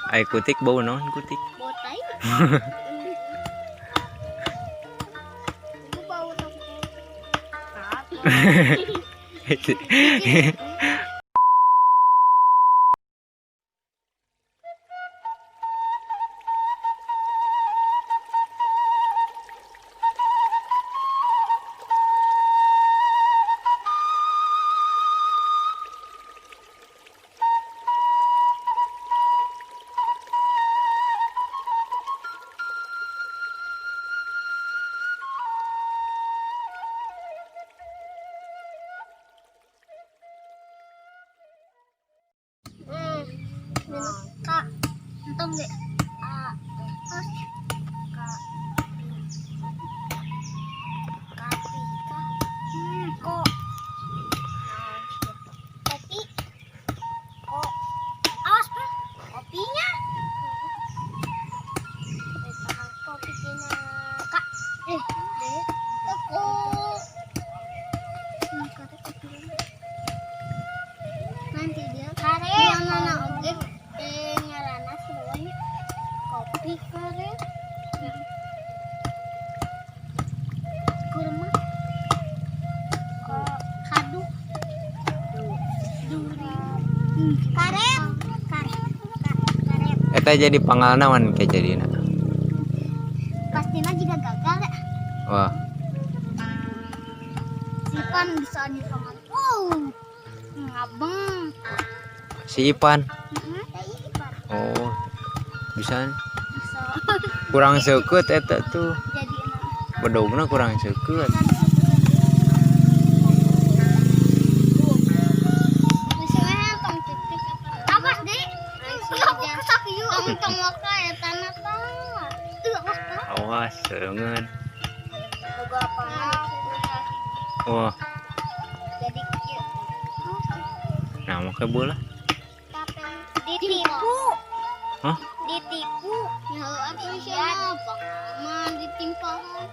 Ai kutik bau naon kutik? Bau tai. Bau tai. Kak, entong deh. A, S, K, K, P, K, Ko, kopi, ko, awas pak, kopinya. Kopi tina kak, deh, ko. Nanti dia karet, mana oke. Ngarana semuanya kopi karet, kurma, kadu, duri, karet, karet, karet. Eta jadi pangalaman kayak jadina. Pastinya juga gagal ya. Wah. Si Ipan bisa di pangal. Wow, ngabeng. Si Ipan. Oh, bisa. Bisa. Kurang seukeut eta tuh. Jadi Bedogna kurang seukeut. Awas deh. Awas, seungeun. Wah. Jadi kieu. Nah, make bola. Ditipu. Hah? Ditipu. Ya atuh sia pengalaman ditimpahan.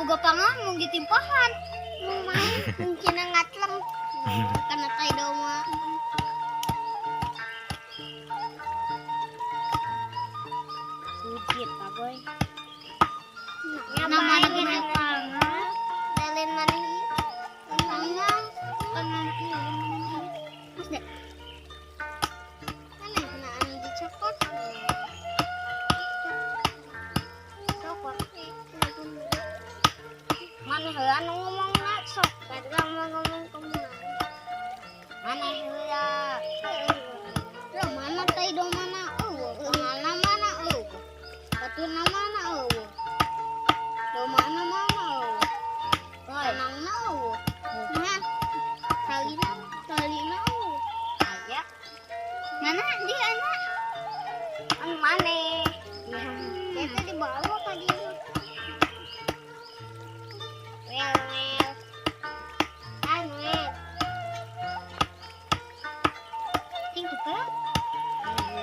Boga pangan mun ditimpahan. Mun main mungkin ngatleng. Karena tai doma. Bukit Pak Boy. Nama gede pangan. Dalin mana ieu? Pangan. Pangan ieu. Mas dek. Mana kenaan dicokot? Cokot. Mana heula nu ngomongna sok, bae ngomong kumaha. Mana heula? Lah mana tai do mana eueuh, pangalna mana eueuh. Batuna mana eueuh. Do mana mana eueuh. Kanangna eueuh. Nah, talina talina eueuh. Aya. Mana dia anak? Anu mana? Eta dibawa ka dieu. Wel wel. Anu wel. Ting tuh.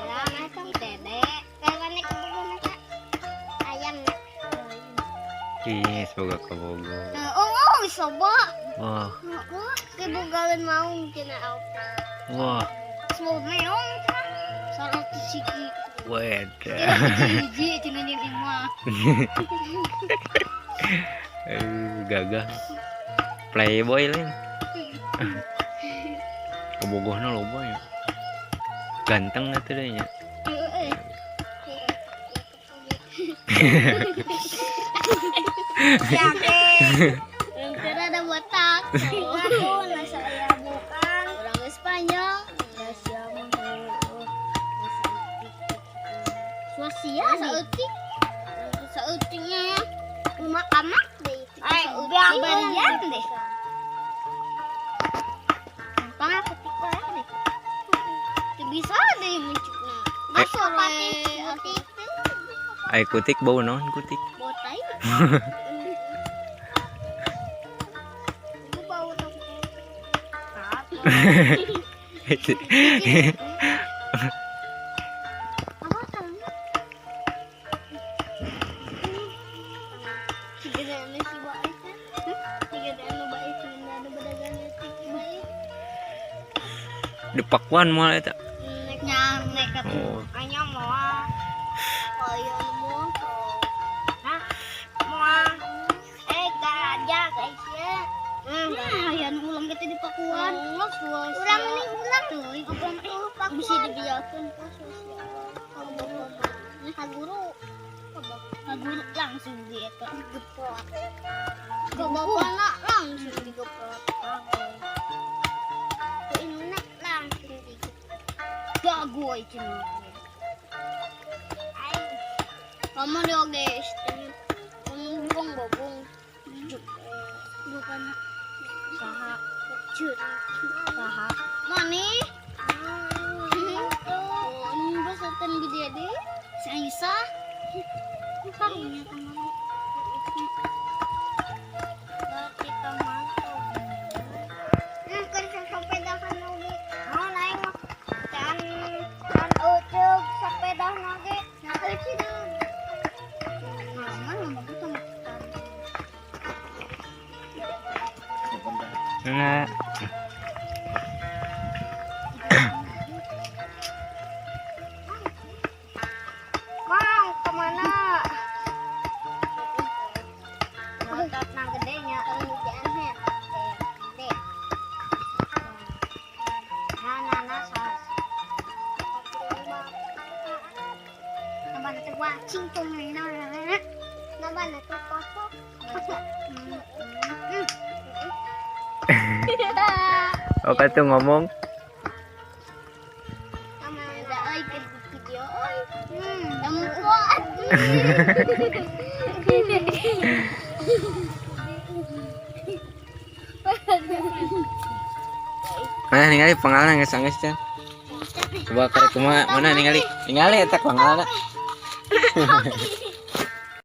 Lah, si Dede. Kayak kebogona Kak. Ayam. Ih, semoga kabogo. Oh, soba. Wah. Heeh, kebogalan mau cenah apa. Wah. Semua meong cenah. 100 siki. Weda. Hiji cenah jeung imah. Gagah. Playboy lain. Kabogohna loba ya. Ganteng atuh deh nya. Heeh. Ya, ada botak. Aduh, saya bukan orang Spanyol. Swasia saeutik. Saeutiknya rumah amak deh. Barian deh. Gampang aku tipe deh. Bisa deh muncukna. Sore. Ai kutik bau naon kutik? Bau tai. Bau tai. Apa kalungnya? Tiga anu si baik kan? Tiga anu baik, anu badagan si baik. Di Pakuan moal eta? Nya nekat. Oh. Anya moal. Aya motor. Hah? Moal. Eh, garaja guys ya. Aya nu ulang kita di Pakuan. Urang ini ulang tuh, apa bisa dibiarkan ka sosial. Ka guru. Ka guru langsung di eta geprot. Ke bapakna langsung digeprot. Ke induna langsung digeprot. Gago cenah. Ai. Kamu dia guys. Kamu buang bobong. Bukan saha. Saha. Mani? Oh, ini bahasa gede deh. Si Aisyah. Karunya teman. Kita masuk. Keur sapedahan oge. Naon aing mah can can ucug sapedahan oge. Nah, ucug. Nah, mana bagus sama kita. Nah. Mang, kemana? Nonton nang gedenya, hujan gede. Nah, nah, nah, sas. Naban tuh wacing tuh nah, nah, nah. Naban tuh kosong. Oke tuh ngomong. Sama ada ai ke video oi. Kamu kuat. Mana ningali panggalna geus anggeus can. Coba karek kumaha mana ningali? Ningali eta panggalna.